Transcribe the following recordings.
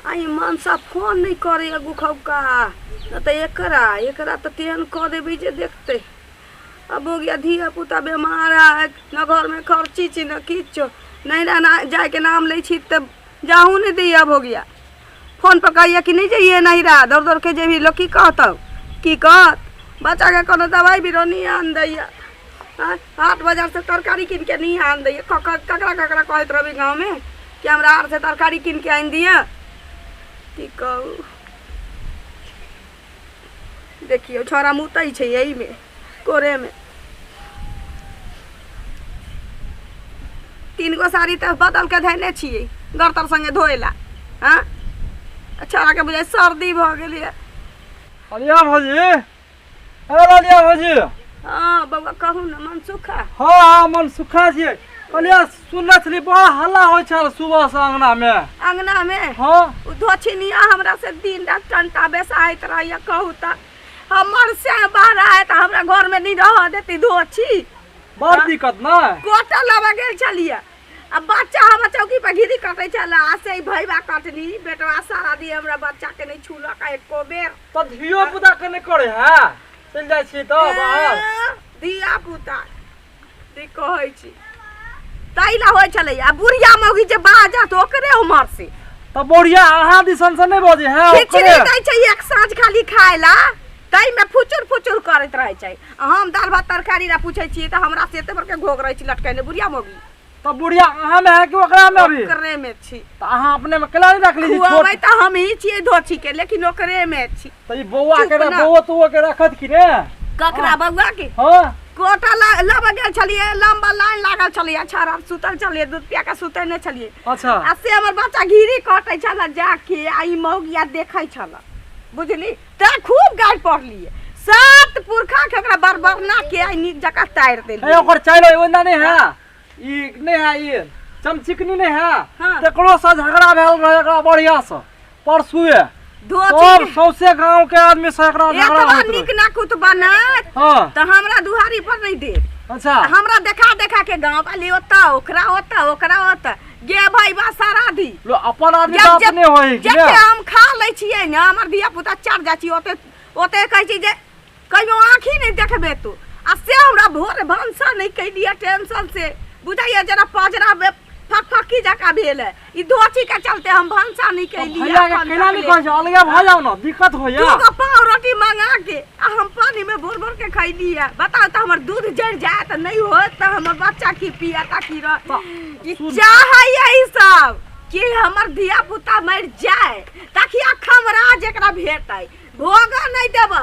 आ ई मनसा फोन नहि करैए गुखौका नहि तऽ एकरा एकरा तऽ तेहन कऽ देबै जे देखतै अब हो गया धिया पुता बेमार है न घरमे खर्ची छी न किछु नहि ना जायके नाम लै छी तऽ जाहू नहि दैया हो गया फोन पर कहैया कि नहि जइए नैहरा दौड़ दौड़ के जेबही लोग की कहतौ की कहत बच्चाके कोनो दवाइ बीरो नहि आन दैया आँय हाट बाजार से तरकारी कीन के नहीं आन दैया ककरा ककरा कहैत रहबै गाँवमे कि हमरा आर से तरकारी कीन के आनि दिअ की कहू देखियौ छौड़ा मुतै छै एहिमे कोरेमे तीन गो साड़ी तऽ बदल के धयने छियै गरतर संगे धोए ला आँ छौड़ाके बुझाइ सर्दी भऽ गेलैए अलिया भौजी अरे अलिया भौजी हँ बौआ कहू ने मन सुखा हाँ हाँ मन सुखा छियै कहलियै सुनने छली बड़ा हल्ला होइ छल सुबह से अंगना में अंगना में हाँ ओ धोछिनिया हमरा से दिन रात टंटा बेसाइत रहैया कहू तऽ हमर से बाहर आए तऽ हमरा घर में नहीं रह देती धोछी बड़ दिक्कत ने कोटा लाबऽ गेल छलियै आ बच्चा हमर चौकी पर घिरी कटै छल आ से ई भैबा कटनी बेटवा सारा दिन हमरा बच्चा के नहीं छूलक एको बेर तऽ धियो पुता के नहि करे है चलि जाइ छियै तऽ बाहर धिया पुता की कहै छी ताहि ला होइ छलै आ बुढ़िया मौगी जे बाजत ओकरे उमर से तऽ बुढ़िया अहाँ दिसन से नहि बजै है खिचड़ी ओकरे दै छै एक साँझ खाली खाय ला ताहिमे फुचुर फुचुर करैत रहै छै आ हम दालि भात तरकारी ला पूछै छियै तऽ हमरा से एते बड़के घोघ रहै छै लटकेने बुढ़िया मौगी तऽ बुढ़िया अहाँ में है कि ओकरा में अभी ओकरे में छी तऽ अहाँ अपने में केला नहि रखली छी छोट खुअबै तऽ हम ही छियै धोछी के लेकिन ओकरे में छी तऽ ई बौआ के चुप ना। बौआ तौआ के रखत कि ने ककरा बौआ के हाँ कोटा लबऽ गेल छलियै लम्बा लाइन लागल छलैए छाड़ा सुतल छलियै दूध पिया कऽ सुतै नहि छलियै अच्छा आ से हमर बच्चा घिरी कटै छल जाके आ ई मौगिया देखै छल बुझली तऽ खूब गारि पढ़लियै सात पुरखा के ओकरा बरबरना के आइ नीक जकाँ तारि ए देलियै ओकर चाइल ओना नहि है ई नहि है ई चमचिकनी नहि है हाँ। तकरो से झगड़ा भेल रहे एकरा बढ़िया से परसुए धोती सब सौंसे गांव के आदमी से एकरा झगड़ा एतबा होइत नीक रहे नाकुत बनत हाँ तऽ हमरा दुहारी पर नहि देत अच्छा हमरा देखा देखा के गाँव वाली ओतऽ ओकरा ओतऽ ओकरा ओतऽ गे भाई बा सारा दी लो अपन आदमी जब तऽ जब अपने होई कि जते ने हम खा लै छियै ने हमर धिया पुता चढ़ जाइ छी ओते ओते कहै छी जे कहियो आँखि नहि देखबे तू आ से हमरा भोर भनसा नहि कैलियै टेंशन से बुझाइए जेना पजरा मे फकफकी जकाँ भेल है ई धोती के चलते हम भनसा नहि कैलियै भैया के एखन केना तक नहि ले। कहै छै अलगे भऽ जाउ ने दिक्कत होइया दू गो पाव रोटी मंगा के आ हम पानी में भोर भोर के खैली है बताओ तो हमर दूध जड़ जाए तऽ नहीं होत तऽ हमर बच्चा की पिया की रह ई चाहैया ई सब कि हमर धिया पुता मरि जाए ताकि अखमरा जेकरा भेटै भोग नहीं देब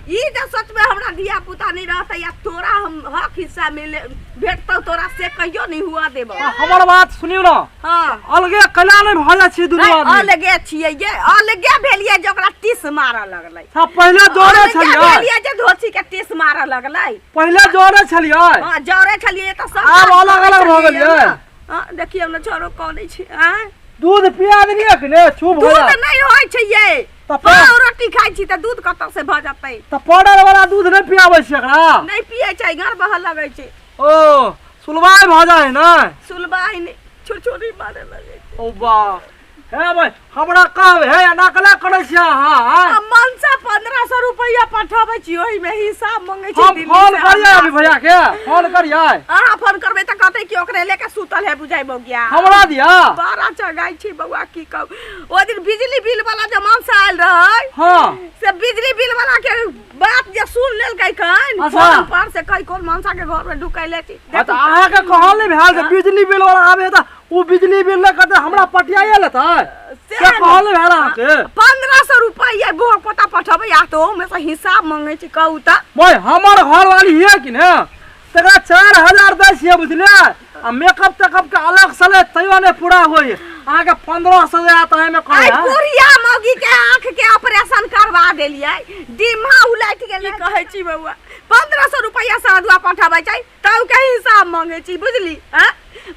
ई जे सोचबै हमरा धिया पुता नहीं रहतै या तोरा हम हक हिस्सा मिले भेटतौ तोरा से कहियो नहीं हुआ देब हमर बात सुनियौ ने हाँ अलगे केना नहि भऽ जाइ छियै दुनू नहीं, आदमी अलगे छियै ये अलगे भेलियै जे ओकरा टीस मारऽ लगलै हँ, पहिले जोड़े अलगे छलियै भेलियै जे धोती के टीस मारऽ लगलै पहिले जोड़े छलियै हाँ जरे छलियै तऽ सब आब काज अलग करै अलग भऽ छलियै गेलियै। ने। हाँ देखियौ ने छोरो कनै छै आँय दूध पिया देलियै कि ने चुप हो दूध जा नहि होइ छै ये तऽ पाव रोटी खाइ छी तऽ दूध कतऽ से भऽ जेतै तऽ पाउडर वाला दूध नहि पियाबै छी एकरा नहि पियै छै घर बहऽ लगै छै ओ सुलवाइ भऽ जाइ ने सुलबाइ नहि छुरछुरी मारे लगै छै ओ बा हे भाई हमरा कहब हे एना केना करै छियै अहाँ आँय? आ मनसा 1500 रुपैआ पठाबै छी ओहिमे हिसाब मंगै छी हम दिल्ली फोन से करियै हमरा अभी से। भैया के फोन करियै अहाँ फोन करबै तऽ कहतै कि ओकरे लेके सुतल है बुझाइ बौगिया हमरा दिया बड़ा चगाइ छी बौआ की कहू ओहि दिन बिजली बिल वाला जे मनसा आयल रहै हाँ से बिजली बिल वाला के बात जे सुन लेलकै कन अच्छा। फोन पर से कई कोन मनसा के घर में ढुकैले छी हाँ, तऽ अहाँके कहल नहि भेल जे बिजली बिल वाला आबे तऽ ओ बिजली बिल लऽ कऽ तऽ हमरा पटियाए लेतै से कहल नहि भेल अहाँके 1500 रुपैआ बोह पोता पठबै आ तो ओहिमे से हिसाब मंगै छी कहू तऽ भाई हमर घरवाली हिये कि ने तकरा 4000 दै छियै बुझलियै आ मेकअप तेकअप के अलग से ले तैयो नहि पूरा होय अहाँके 1500 आयत एहिमे आइ कहै बुढ़िया मौगी के आँख के ऑपरेशन करवा देलियै दिमाग उलटि गेलै कहै छी बौआ 1500 रुपैआ साधुआ पठाबै छै तब के हिसाब मंगै छी बुझली आँ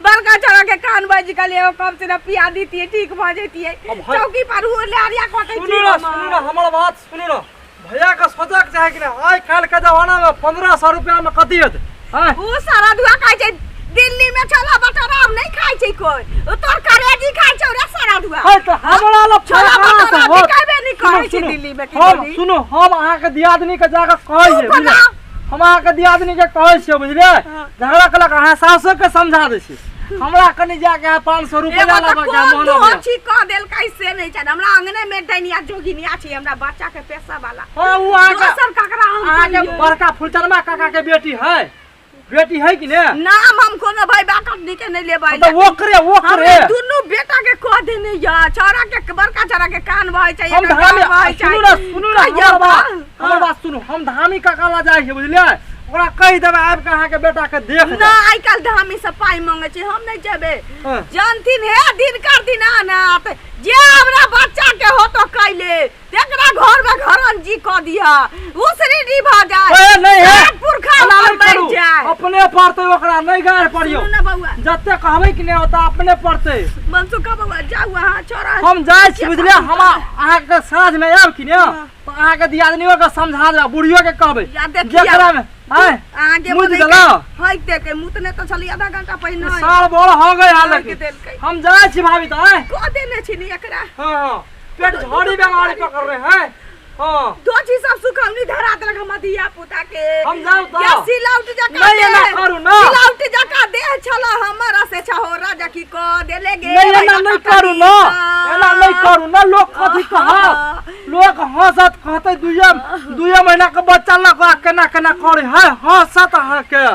बड़का छोरा के कान बाजि गेलै एगो कम से न पिया दितियै ठीक भऽ जैतियै अब है- चौकी पर उ लहरिया कटै सुनू छी ना सुनू ना हमर बात सुनू ना भैया के सोचक चाही कि नहि आइ काल्हि के जमाना में 1500 रुपया में कथी हेतै आँय उ सारा दुआ खाइ छै दिल्ली में छोला भटोरा आब नहीं खाइ छै कोई उ तोर करेजी खाइ छौ रे सारा दुआ है तऽ हमरा लग छोला फरका होत। बिकाबे नहीं सुनू, करै छै सुनू, दिल्ली में की हम बोली। सुनू, हम अहाँके दियादनी के जाके कहै छियै, चुप बुझलियै? ना। हम अहाँके दियादनी के कहै छियै, बुझलियै? हाँ। झगड़ा केलक, अहाँ सासो के समझा दै छी। हमरा कनि जाके अहाँ 500 रुपया एगो तऽ लेबऽ के कोन मन दोहो होइए। छी कह देलकै से नहि छै। हमरा अंगने में डैनिया जोगिनिया छी, हमरा बच्चा के पैसा वाला। हाँ, उ अहाँके दोसर ककरा हम अहाँके कहियै? बड़का फुलचनमा काका के बेटी है, बेटी है कि ने? नाम हम कोनो भाई बाकटनी के नहीं लेबै। तऽ ओकरे ओकरे हमरे दुनू बेटा के कह देने या छौड़ा के, बड़का छौड़ा के कान बहै छै, हम एकर धामी कान बहै छै। सुनू ना, सुनू ना, कहियौ हमर बात, तऽ। हमर बात सुनू। हम धामी काका ला जाइ छियै, बुझलियै? ओकरा कहि देबै, आबि कऽ अहाँके बेटा के देख ना, जायत। आइ काल्हि धामी से पाइ मांगे छै, हम नहीं जेबै। हाँ। जानथिन हे दिनकर दिनानाथ, जे हमरा बच्चा के होतो कैले तेकरा घर में घरन जी कऽ दिह, उसरी डी भऽ जाय। ए, नहीं हे। सात पुरखा एना ऊपर नहि मरि करू। जाय। अपने पड़तै, ओकरा नहि गारि पड़ियौ। सुनू ना बौआ। जते कहबै कि नहि ओतऽ अपने पड़तै। मनसुखा बौआ, जाउ अहाँ छोड़ा। हम जाइ छी, बुझलियै? हम अहाँके साँझमे आयब कि नहि, तऽ अहाँके दियादनियो के समझा देबै, बुढ़ियो के कहबै। या देखियौ। जेकरा मे आँय, अहाँके मुति गेलौ? हइक देलकै, मुतने तऽ छली आधा घंटा पहिने। साल बड़ हो गए हाल। हइक देलकै। हम जाइ छी भाभी तऽ आँय। कऽ देने छी नी एकरा। हाँ हाँ, पेट झड़ी बीमारी पकड़ रहे हैं। हाँ, दो चीज सब सुखौनी धरा देलक हमर धिया पुता के। हम जाउ तऽ। या सिलौट जकाँ नहीं, एना देह- करू ना। सिलौट जकाँ देह छल हमर, से छहोरा जकी कऽ देले गे। नहीं, एना नहीं करू ना, एना नहीं करू ना। लोग कथी कहत? लोग हंसत, कहते दुइये दुइये महीना के बच्चा लऽ कऽ केना केना करे है, हंसत अहाँके।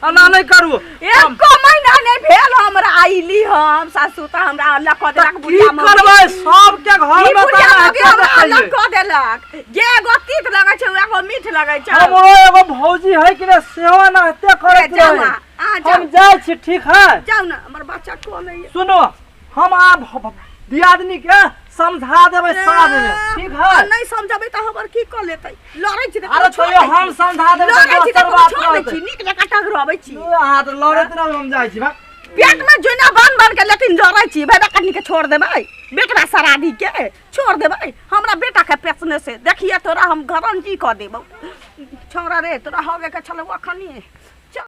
एना नहीं करू। एको महीना नहि भेल हमरा आइली हम सासू तऽ हमरा अलग कऽ देलक। की बुढ़िया मौगी। करबै, सबके घर ई में बुढ़िया तऽ मौगी हमरा अलग देखलियै। कऽ देलक। जे एगो तीत लगै छै, ओ एगो मीठ लगै छै। हमरो एगो भौजी है कि ने, सेहो एनाहिते करैत जाउ रहे। अहाँ, अहाँ हम जाउ। जाइ छी, ठीक है? जाउ ने, हमर बच्चा कोन है। सुनो, हम आब दियादनी के समझा देबै साँझ में, ठीक है? आ नहि समझबै तऽ हमर की कऽ लेतै? लड़ै छी तऽ अरे छोड़ तैयो दै छी। हम समझा देबै तऽ लड़ै छी दोसर तऽ बात छोड़ दै रहतै। छी, नीक जकाँ टघरबै छी। अहाँ तऽ लड़ैत रहू, हम जाइ छी बा। पेट में जोना बान बान के, लेकिन लड़ै छी। भाई कनी के छोड़ देबै, बेटरा सरादी के छोड़ देबै। हमरा बेटा के पेसने से देखिए, तोरा हम गारंटी कऽ देबौ। छौड़ा रे, तोरा होगे के छलौ अखनी।